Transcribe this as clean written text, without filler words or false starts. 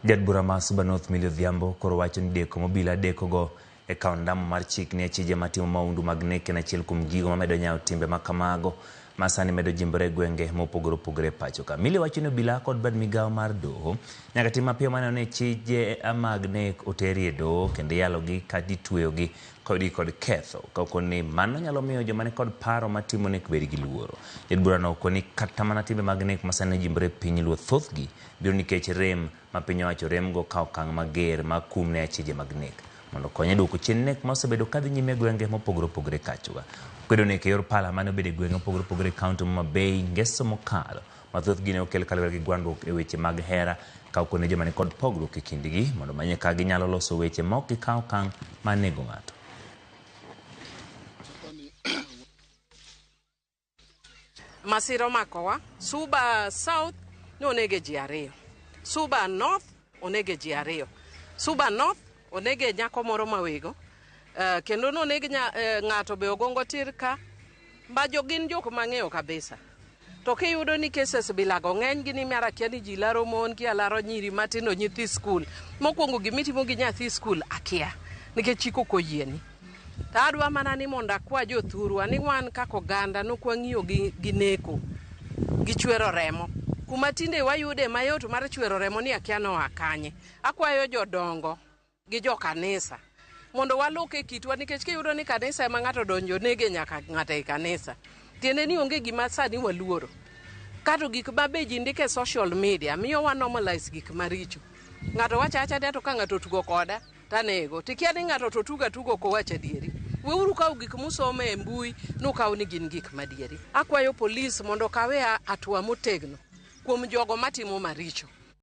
Jaod bura ma Suba North Millie Odhiambo koro wacho ni deko mobila dekogo e kawo ndamo mar chik ne achije matimo maundu mag nek en achiel kuom gigo mamedo nyayo timbe ma kamago ma sani medo jimbore e gwenge mopogore opogore e pacho ka. Millie wacho ni obila kod bad migawo mar doho nyaka tim mapiyo maneno ni achije mag nek oteri e doho kendo iyalogi kata itweyogi kodgi kod ketho ka okoni ni mano nyalo miyo joma ni kod paro matimo nek bed gi luoro. Jaod burano okoni kata mana timbe mag nek ma sani jimbore e piny luo thothgi biro nikech rem ma piny owacho remgo ka okang' mager mag kum ne achije mag nek mondo okony e duoko chien nek ma osebedo kadhi nyime e gwenge mopogore opogore kachoga. Okwedo nek e yor pala mane obedo e gwenge mopogore opogore e kaunti ma Homa Bay ngeso mokalo ma thothgi ne okel kaluwore gi gwandruok e weche mag hera ka okone joma ni kod pogruok e kindgi mondo omanye ka ginyalo loso weche ma ok gikaw okang' mar nego ng'ato. Masira omakowa. Suba South ne onege ji ariyo. Suba North onege ji ariyo. Suba North onege nyako moro mawego. Kendo noneg ng'ato be ogongo tir ka. Ma jo gin jok mang'eyo kabisa. To kiyudo ni cases bilago ng'eny gi ni mar akia ni ji laro mon kia laro nyiri matindo nyithi skul. Mokwongo gimitimo gi nyathi skul akia nikech chik ok oyieni. To adwa mana ni mondo akwa jothurwa ni wan kaka oganda nok wang'iyo gi neko gi chwero remo. Kuma tinde wayude mayot mar chwero remo ni akia noa kanye. Akwayo jodongo gi jo kanisa mondo walok e kitwa nikech kiyudo ni kanisa ema ng'ato donjo nege nyaka ng'ato e kanisa. Tiende ni onge gima sani waluoro. Kato gik ma be ji ndiko e social media miyo wa normalize gik maricho. Ng'ato wacho awacha ni ato ka ng'ato otugo koda tanego. Tikia ni ng'ato to tugo atugo ok owach adieri. Weuru kawo gik musomo e mbui nukaw ni gin gik madieri. Akwayo polis mondo okawe hatua motegno kuom jogo matimo maricho.